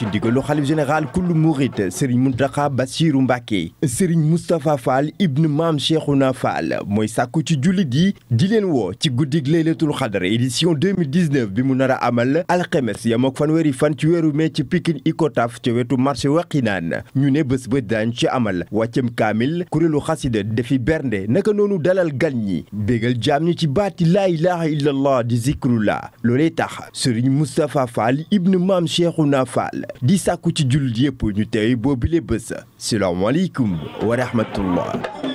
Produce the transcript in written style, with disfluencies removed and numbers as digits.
ci ndigalu xalif général kullu murit Serigne Mountakha Bassirou Mbacké. Serigne Moustapha Fall ibn Maam Cheikhouna Fall mooy sàkku ci jullit yi di leen woo ci guddig Laylatul Qadr édition 2019 bi mu nar a amal alxemes yam ak fanweeri fan ci weeru mai ci Pikine Icotaf ca wetu marché Wakhinane ñu ne bés ba daañ ci amal wàccam kaamil kuréelu xasida defi bernde naka noonu dalal gan ñi bégal jaam ñi ci baati laa ilaha illallah di zikrullah loolee tax Serigne Moustapha Fall ibn Maam Cheikhouna Fall di sàkku ci jullit yépp ñu teew boobile bés. Salaamaaleykum wa rahmatullah.